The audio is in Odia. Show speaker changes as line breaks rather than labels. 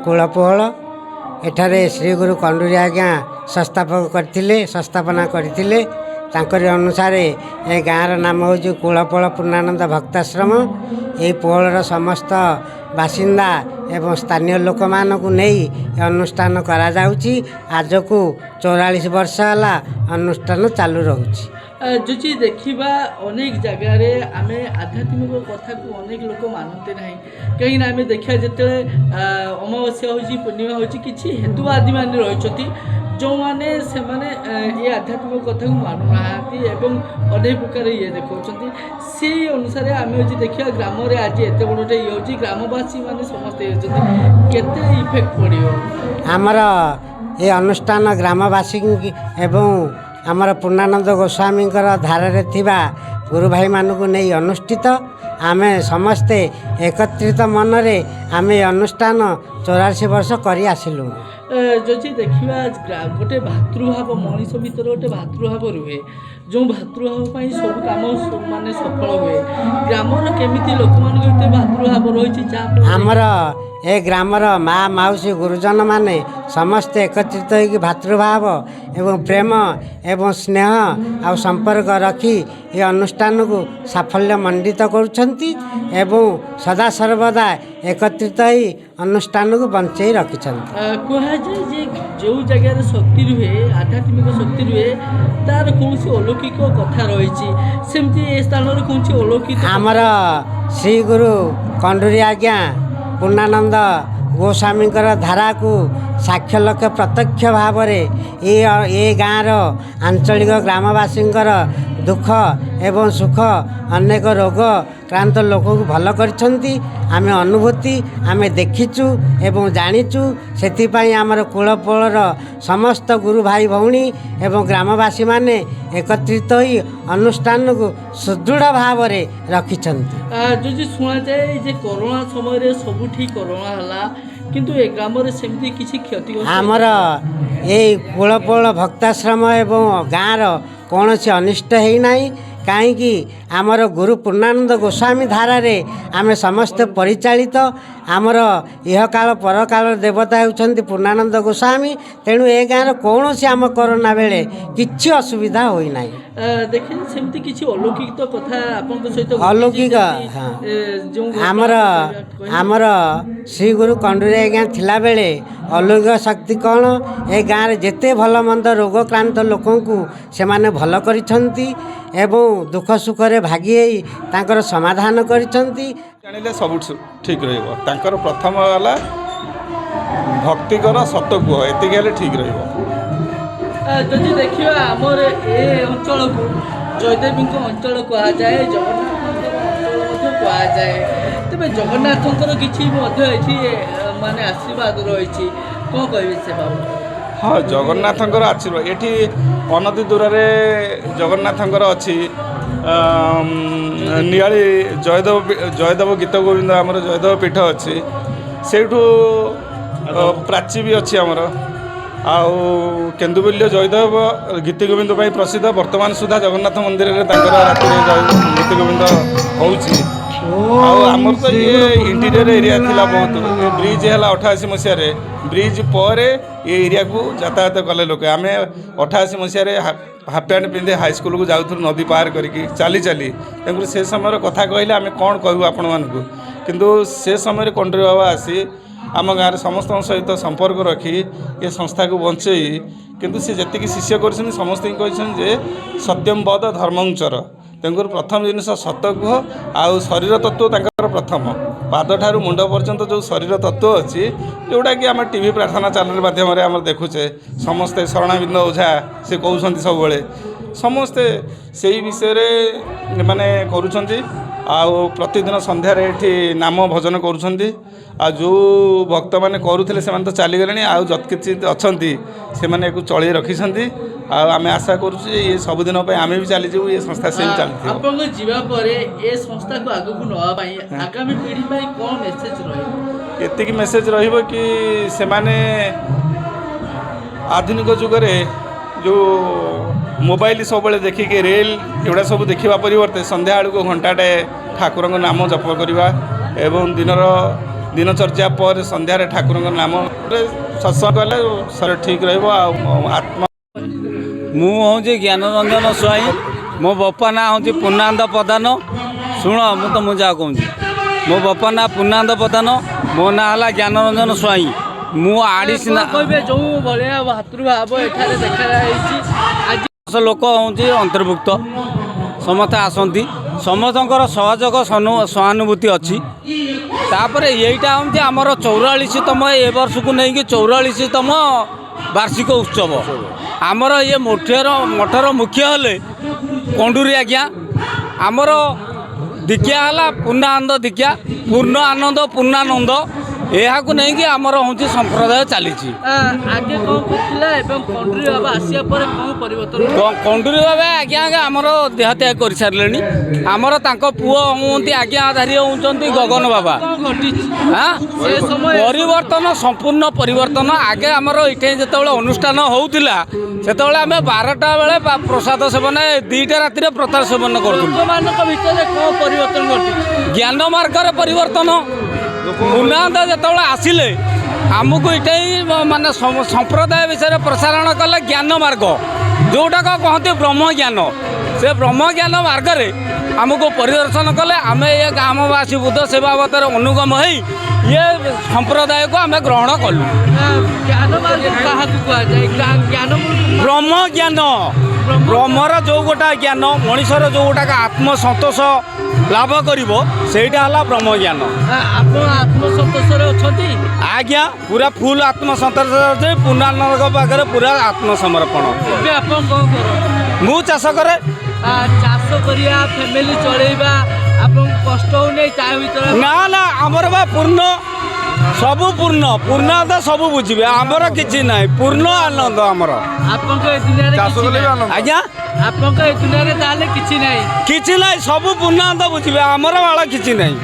କୁଳପୋହଳ। ଏଠାରେ ଶ୍ରୀ ଗୁରୁ କଣ୍ଡୁରୀ ଆଜ୍ଞା ସଂସ୍ଥାପକ କରିଥିଲେ, ସଂସ୍ଥାପନା କରିଥିଲେ। ତାଙ୍କରି ଅନୁସାରେ ଏ ଗାଁର ନାମ ହେଉଛି କୁଳପୋହଳ ପୂର୍ଣ୍ଣାନନ୍ଦ ଭକ୍ତାଶ୍ରମ। ଏହି ପୋହଳର ସମସ୍ତ ବାସିନ୍ଦା ଏବଂ ସ୍ଥାନୀୟ ଲୋକମାନଙ୍କୁ ନେଇ ଏ ଅନୁଷ୍ଠାନ କରାଯାଉଛି। ଆଜକୁ 44 ବର୍ଷ ହେଲା ଅନୁଷ୍ଠାନ ଚାଲୁ ରହୁଛି।
ଯଦି ଦେଖିବା, ଅନେକ ଜାଗାରେ ଆମେ ଆଧ୍ୟାତ୍ମିକ କଥାକୁ ଅନେକ ଲୋକ ମାନନ୍ତି ନାହିଁ, କାହିଁକିନା ଆମେ ଦେଖିବା ଯେତେବେଳେ ଅମାବାସ୍ୟା ହେଉଛି, ପୂର୍ଣ୍ଣିମା ହେଉଛି, କିଛି ହେତୁବାଦୀ ମାନେ ରହିଛନ୍ତି ଯେଉଁମାନେ ସେମାନେ ଏ ଆଧ୍ୟାତ୍ମିକ କଥାକୁ ମାନୁନାହାନ୍ତି ଏବଂ ଅନେକ ପ୍ରକାର ଇଏ ଦେଖାଉଛନ୍ତି। ସେଇ ଅନୁସାରେ ଆମେ ଯଦି ଦେଖିବା, ଗ୍ରାମରେ ଆଜି ଏତେ ବଡ଼ଟେ ଇଏ ହେଉଛି, ଗ୍ରାମବାସୀ ମାନେ ସମସ୍ତେ ହେଉଛନ୍ତି, କେତେ ଇଫେକ୍ଟ ପଡ଼ିବ?
ଆମର ଏ ଅନୁଷ୍ଠାନ ଗ୍ରାମବାସୀଙ୍କୁ ଏବଂ ଆମର ପୂର୍ଣ୍ଣାନନ୍ଦ ଗୋସ୍ୱାମୀଙ୍କର ଧାରାରେ ଥିବା ଗୁରୁ ଭାଇମାନଙ୍କୁ ନେଇ ଅନୁଷ୍ଠିତ। ଆମେ ସମସ୍ତେ ଏକତ୍ରିତ ମନରେ ଆମେ ଏ ଅନୁଷ୍ଠାନ 44 ବର୍ଷ କରି ଆସିଲୁଣି।
ଯଦି ଦେଖିବା, ଗୋଟେ ଭାତୃଭାବ, ମଣିଷ ଭିତରେ ଗୋଟେ ଭାତୃଭାବ ରୁହେ, ଯେଉଁ ଭାତୃଭାବ ପାଇଁ ସବୁ କାମ ମାନେ ସଫଳ ହୁଏ। ଗ୍ରାମର କେମିତି ଲୋକମାନଙ୍କ ଭିତରେ ଭାତୃଭାବ ରହିଛି, ଯାହା
ଆମର ଏ ଗ୍ରାମର ମା ମାଉସୀ ଗୁରୁଜନ ମାନେ ସମସ୍ତେ ଏକତ୍ରିତ ହୋଇକି ଭାତୃଭାବ ଏବଂ ପ୍ରେମ ଏବଂ ସ୍ନେହ ଆଉ ସମ୍ପର୍କ ରଖି ଏ ଅନୁଷ୍ଠାନକୁ ସାଫଲ୍ୟ ମଣ୍ଡିତ କରୁଛନ୍ତି ଏବଂ ସଦାସର୍ବଦା ଏକତ୍ରିତ ହୋଇ ଅନୁଷ୍ଠାନକୁ ବଞ୍ଚେଇ ରଖିଛନ୍ତି।
କୁହାଯାଏ ଯେ ଯେଉଁ ଜାଗାରେ ଶକ୍ତି ରୁହେ, ଆଧ୍ୟାତ୍ମିକ ଶକ୍ତି ରୁହେ, ତାର କୌଣସି ଅଲୌକିକ କଥା ରହିଛି। ସେମିତି ଏ ସ୍ଥାନରେ କୌଣସି ଅଲୌକିକ
ଆମର ଶ୍ରୀ ଗୁରୁ କଣ୍ଡୁରୀ ଆଜ୍ଞା ପୂର୍ଣ୍ଣାନନ୍ଦ ଗୋସ୍ୱାମୀଙ୍କର ଧାରାକୁ ସାକ୍ଷ୍ୟ ଲକ୍ଷ ପ୍ରତ୍ୟକ୍ଷ ଭାବରେ ଏ ଗାଁର ଆଞ୍ଚଳିକ ଗ୍ରାମବାସୀଙ୍କର ଦୁଃଖ ଏବଂ ସୁଖ, ଅନେକ ରୋଗ କ୍ରାନ୍ତ ଲୋକଙ୍କୁ ଭଲ କରିଛନ୍ତି। ଆମେ ଅନୁଭୂତି, ଆମେ ଦେଖିଛୁ ଏବଂ ଜାଣିଛୁ। ସେଥିପାଇଁ ଆମର କୁଳପୋଳର ସମସ୍ତ ଗୁରୁ ଭାଇ ଭଉଣୀ ଏବଂ ଗ୍ରାମବାସୀମାନେ ଏକତ୍ରିତ ହୋଇ ଅନୁଷ୍ଠାନକୁ ସୁଦୃଢ଼ ଭାବରେ ରଖିଛନ୍ତି।
ଯଦି ଶୁଣାଯାଏ ଯେ କରୋନା ସମୟରେ ସବୁଠି କରୋନା ହେଲା, କିନ୍ତୁ ଏ ଗ୍ରାମରେ ସେମିତି କିଛି କ୍ଷତି
ଆମର ଏଇ କୁଳପୋଳ ଭକ୍ତାଶ୍ରମ ଏବଂ ଗାଁର କୌଣସି ଅନିଷ୍ଟ ହେଇନାହିଁ। କାହିଁକି ଆମର ଗୁରୁ ପୂର୍ଣ୍ଣାନନ୍ଦ ଗୋସ୍ୱାମୀ ଧାରାରେ ଆମେ ସମସ୍ତେ ପରିଚାଳିତ। ଆମର ଇହକାଳ ପରକାଳର ଦେବତା ହେଉଛନ୍ତି ପୂର୍ଣ୍ଣାନନ୍ଦ ଗୋସ୍ୱାମୀ। ତେଣୁ ଏ ଗାଁର କୌଣସି ଆମ କରୋନା ବେଳେ କିଛି ଅସୁବିଧା ହୋଇନାହିଁ।
ଦେଖିଲେ, ସେମିତି କିଛି ଅଲୌକିକ କଥା ଆପଣଙ୍କ ସହିତ
ଅଲୌକିକ, ହଁ।
ଯେଉଁ
ଆମର ଶ୍ରୀ ଗୁରୁ କଣ୍ଡୁରୀ ଆଜ୍ଞା ଥିଲାବେଳେ ଅଲୌକିକ ଶକ୍ତି କ'ଣ, ଏ ଗାଁରେ ଯେତେ ଭଲ ମନ୍ଦ ରୋଗକ୍ରାନ୍ତ ଲୋକଙ୍କୁ ସେମାନେ ଭଲ କରିଛନ୍ତି ଏବଂ ଦୁଃଖ ସୁଖରେ ଭାଗି ହେଇ ତାଙ୍କର ସମାଧାନ କରିଛନ୍ତି।
ଜାଣିଲେ ସବୁଠୁ ଠିକ୍ ରହିବ। ତାଙ୍କର ପ୍ରଥମ ହେଲା ଭକ୍ତି କର, ସତ କୁହ, ଏତିକି ହେଲେ ଠିକ୍ ରହିବ।
ଯଦି ଦେଖିବା, ଆମର ଏ ଅଞ୍ଚଳକୁ ଜୟଦେବୀଙ୍କ ଅଞ୍ଚଳ କୁହାଯାଏ, ଜଗନ୍ନାଥଙ୍କର ଅଞ୍ଚଳ ମଧ୍ୟ କୁହାଯାଏ। ତେବେ ଜଗନ୍ନାଥଙ୍କର କିଛି ମଧ୍ୟ ଏଠି ମାନେ ଆଶୀର୍ବାଦ ରହିଛି, କ'ଣ କହିବେ ସେ ବାବଦ?
ହଁ, ଜଗନ୍ନାଥଙ୍କର ଆଶୀର୍ବାଦ ଏଠି ଅନତି ଦୂରରେ ଜଗନ୍ନାଥଙ୍କର ଅଛି। ନିଆଳି ଜୟଦେବ, ଜୟଦେବ ଗୀତ ଗୋବିନ୍ଦ, ଆମର ଜୟଦେବ ପୀଠ ଅଛି। ସେଇଠୁ ପ୍ରାଚୀ ବି ଅଛି ଆମର। ଆଉ କେନ୍ଦୁବିଲ୍ୟ ଜୟଦେବ ଗୀତି ଗୋବିନ୍ଦ ପାଇଁ ପ୍ରସିଦ୍ଧ। ବର୍ତ୍ତମାନ ସୁଦ୍ଧା ଜଗନ୍ନାଥ ମନ୍ଦିରରେ ତାଙ୍କର ରାତିରେ ଗୀତି ଗୋବିନ୍ଦ ହେଉଛି। ଆଉ ଆମର ତ ଇଏ ଇଣ୍ଟେରିୟର ଏରିଆ ଥିଲା ବହୁତ। ଏ ବ୍ରିଜ୍ ହେଲା 88 ମସିହାରେ। ବ୍ରିଜ୍ ପରେ ଏ ଏରିଆକୁ ଯାତାୟାତ କଲେ ଲୋକେ। ଆମେ 88 ମସିହାରେ ହାଫ୍ ପ୍ୟାଣ୍ଟ ପିନ୍ଧି ହାଇସ୍କୁଲକୁ ଯାଉଥିଲୁ ନଦୀ ପାର କରିକି ଚାଲି ଚାଲି। ତେଣୁକରି ସେ ସମୟର କଥା କହିଲେ ଆମେ କ'ଣ କହିବୁ ଆପଣମାନଙ୍କୁ? କିନ୍ତୁ ସେ ସମୟରେ କଣ୍ଡୁରୀ ବାବା ଆସି ଆମ ଗାଁରେ ସମସ୍ତଙ୍କ ସହିତ ସମ୍ପର୍କ ରଖି ଏ ସଂସ୍ଥାକୁ ବଞ୍ଚେଇ, କିନ୍ତୁ ସେ ଯେତିକି ଶିଷ୍ୟ କରିଛନ୍ତି ସମସ୍ତଙ୍କୁ କହିଛନ୍ତି ଯେ ସତ୍ୟମ ବଦ ଧର୍ମଂ ଚର। ତେଣୁକରି ପ୍ରଥମ ଜିନିଷ ସତ କୁହ। ଆଉ ଶରୀର ତତ୍ତ୍ୱ ତାଙ୍କର ପ୍ରଥମ, ପାଦଠାରୁ ମୁଣ୍ଡ ପର୍ଯ୍ୟନ୍ତ ଯେଉଁ ଶରୀର ତତ୍ତ୍ୱ ଅଛି, ଯେଉଁଟାକି ଆମେ ଟିଭି ପ୍ରାର୍ଥନା ଚ୍ୟାନେଲ୍ ମାଧ୍ୟମରେ ଆମର ଦେଖୁଛେ ସମସ୍ତେ, ଶରଣାବିନ୍ଦ ଓଝା ସେ କହୁଛନ୍ତି ସବୁବେଳେ, ସମସ୍ତେ ସେଇ ବିଷୟରେ ମାନେ କରୁଛନ୍ତି। ଆଉ ପ୍ରତିଦିନ ସନ୍ଧ୍ୟାରେ ଏଠି ନାମ ଭଜନ କରୁଛନ୍ତି। ଆଉ ଯେଉଁ ଭକ୍ତମାନେ କରୁଥିଲେ ସେମାନେ ତ ଚାଲିଗଲେଣି, ଆଉ କିଛି ଅଛନ୍ତି ସେମାନେ ୟାକୁ ଚଳେଇ ରଖିଛନ୍ତି। ଆଉ ଆମେ ଆଶା କରୁଛୁ ଯେ ଇଏ ସବୁଦିନ ପାଇଁ, ଆମେ ବି ଚାଲିଯିବୁ, ଏ ସଂସ୍ଥା ସେମିତି ଚାଲିଥିବ।
ଆପଣଙ୍କ ଯିବା ପରେ ଏ ସଂସ୍ଥାକୁ ଆଗକୁ ନେବା ପାଇଁ ଆଗାମୀ ପିଢ଼ି ପାଇଁ କ'ଣ ମେସେଜ ରହିବ?
ଏତିକି ମେସେଜ ରହିବ କି ସେମାନେ ଆଧୁନିକ ଯୁଗରେ ଯେଉଁ ମୋବାଇଲ ସବୁବେଳେ ଦେଖିକି ରିଲ୍ ଏଗୁଡ଼ା ସବୁ ଦେଖିବା ପରିବର୍ତ୍ତେ ସନ୍ଧ୍ୟାବେଳକୁ ଘଣ୍ଟାଟେ ଠାକୁରଙ୍କ ନାମ ଜପ କରିବା ଏବଂ ଦିନର ଦିନଚର୍ଯ୍ୟା ପରେ ସନ୍ଧ୍ୟାରେ ଠାକୁରଙ୍କ ନାମ ସତ୍ସଙ୍ଗ କଲେ ଶରୀର ଠିକ୍ ରହିବ ଆଉ ଆତ୍ମା।
ମୁଁ ହେଉଛି ଜ୍ଞାନରଞ୍ଜନ ସ୍ୱାଇଁ। ମୋ ବାପା ନାଁ ହେଉଛି ପୂର୍ଣ୍ଣାନନ୍ଦ ପ୍ରଧାନ। ଶୁଣ, ମୁଁ ତ ମୁଁ ଯାହା କହୁଛି, ମୋ ବାପା ନାଁ ପୂର୍ଣ୍ଣାନନ୍ଦ ପ୍ରଧାନ, ମୋ ନାଁ ହେଲା ଜ୍ଞାନରଞ୍ଜନ ସ୍ୱାଇଁ। ମୁଁ ଆଡ଼ିସି
କଣ କହିବେ, ଯୋଉ ଭଳିଆ ଭାତୃଭାବ ଏଠାରେ ଦେଖାଯାଇଛି ଆଜି?
ଲୋକ ହେଉଛି ଅନ୍ତର୍ଭୁକ୍ତ, ସମସ୍ତେ ଆସନ୍ତି, ସମସ୍ତଙ୍କର ସହଯୋଗ ସହାନୁଭୂତି ଅଛି। ତାପରେ ଏଇଟା ହେଉଛି ଆମର 44ତମ, ଏ ବର୍ଷକୁ ନେଇକି 44ତମ ବାର୍ଷିକ ଉତ୍ସବ ଆମର। ଇଏ ମଠର ମୁଖ୍ୟ ହେଲେ କଣ୍ଡୁରୀ ଆଜ୍ଞା। ଆମର ଦୀକ୍ଷା ହେଲା ପୂର୍ଣ୍ଣାନନ୍ଦ ଦୀକ୍ଷା, ପୂର୍ଣ୍ଣ ଆନନ୍ଦ, ପୂର୍ଣ୍ଣାନନ୍ଦ। ଏହାକୁ ନେଇକି ଆମର ହେଉଛି ସମ୍ପ୍ରଦାୟ ଚାଲିଛି।
ଆଗେ କଣ କରୁଥିଲା ଏବଂ କଣ୍ଡୁରୀ ବାବା ଆସିବା ପରେ କଣ ପରିବର୍ତ୍ତନ?
କଣ୍ଡୁରୀ ବାବା ଆଜ୍ଞା ଆଜ୍ଞା ଆମର ଦେହତ୍ୟାଗ କରିସାରିଲେଣି। ଆମର ତାଙ୍କ ପୁଅ ହୁଅନ୍ତି, ଆଜ୍ଞାଧାରୀ ହେଉଛନ୍ତି ଗଗନ ବାବା।
କଣ ଘଟିଛି
ହାଁ?
ସେ ସମୟ?
ପରିବର୍ତ୍ତନ, ସମ୍ପୂର୍ଣ୍ଣ ପରିବର୍ତ୍ତନ। ଆଗେ ଆମର ଏଠି ଯେତେବେଳେ ଅନୁଷ୍ଠାନ ହେଉଥିଲା, ସେତେବେଳେ ଆମେ 12ଟା ବେଳେ ପ୍ରସାଦ ସେବନ, 2ଟା ରାତିରେ ପ୍ରସାଦ ସେବନ କରୁଥିଲୁ।
ଲୋକମାନଙ୍କ ଭିତରେ କଣ ପରିବର୍ତ୍ତନ ଘଟିଛି?
ଜ୍ଞାନ ମାର୍ଗରେ ପରିବର୍ତ୍ତନ। ପୂର୍ଣ୍ଣାନନ୍ଦ ଯେତେବେଳେ ଆସିଲେ, ଆମକୁ ଏଠି ମାନେ ସମ୍ପ୍ରଦାୟ ବିଷୟରେ ପ୍ରସାରଣ କଲେ। ଜ୍ଞାନ ମାର୍ଗ ଯେଉଁଟାକ କହନ୍ତି ବ୍ରହ୍ମଜ୍ଞାନ, ସେ ବ୍ରହ୍ମଜ୍ଞାନ ମାର୍ଗରେ ଆମକୁ ପରିଦର୍ଶନ କଲେ। ଆମେ ଏ ଗ୍ରାମବାସୀ ବୁଦ୍ଧ ସେ ବାବଦରେ ଅନୁଗମ ହେଇ ଇଏ ସମ୍ପ୍ରଦାୟକୁ ଆମେ ଗ୍ରହଣ କଲୁ।
ଜ୍ଞାନ ମାର୍ଗ କାହାକୁ କୁହାଯାଏ? ଜ୍ଞାନ
ବ୍ରହ୍ମଜ୍ଞାନ, ବ୍ରହ୍ମର ଯେଉଁ ଗୋଟା ଜ୍ଞାନ, ମଣିଷର ଯେଉଁ ଗୋଟାକ ଆତ୍ମସନ୍ତୋଷ ଲାଭ କରିବ, ସେଇଟା ହେଲା ବ୍ରହ୍ମଜ୍ଞାନ।
ଆପଣ ଆତ୍ମସନ୍ତୋଷରେ ଅଛନ୍ତି?
ଆଜ୍ଞା, ପୁରା ଫୁଲ୍ ଆତ୍ମସନ୍ତୋଷ ଅଛି। ପୂର୍ଣ୍ଣାନନ୍ଦଙ୍କ ପାଖରେ ପୁରା ଆତ୍ମସମର୍ପଣ।
ଏବେ ଆପଣ କଣ କରନ୍ତି?
ମୁଁ ଚାଷ କରେ।
ଚାଷ କରିବା, ଫ୍ୟାମିଲି ଚଳେଇବା ଆପଣଙ୍କୁ କଷ୍ଟ ହଉନାହିଁ ତା ଭିତରେ?
ନା ନା, ଆମର ବା ପୂର୍ଣ୍ଣ, ସବୁ ପୂର୍ଣ୍ଣ। ପୂର୍ଣ୍ଣାନନ୍ଦ ସବୁ ବୁଝିବେ, ଆମର କିଛି ନାହିଁ। ପୂର୍ଣ୍ଣ ଆନନ୍ଦ ଆମର।
ଆପଣଙ୍କ ଏ ଦୁନିଆରେ
ଚାଷ
କିଛି
କଲେ ବି
ନାହିଁ।
ଆନନ୍ଦ।
ଆଜ୍ଞା?
ଆପଣଙ୍କ ଏ ଦୁନିଆରେ ତାହେଲେ କିଛି ନାହିଁ?
କିଛି ନାହିଁ, ସବୁ ପୂର୍ଣ୍ଣାନନ୍ଦ ବୁଝିବେ, ଆମର ବାଳ କିଛି ନାହିଁ।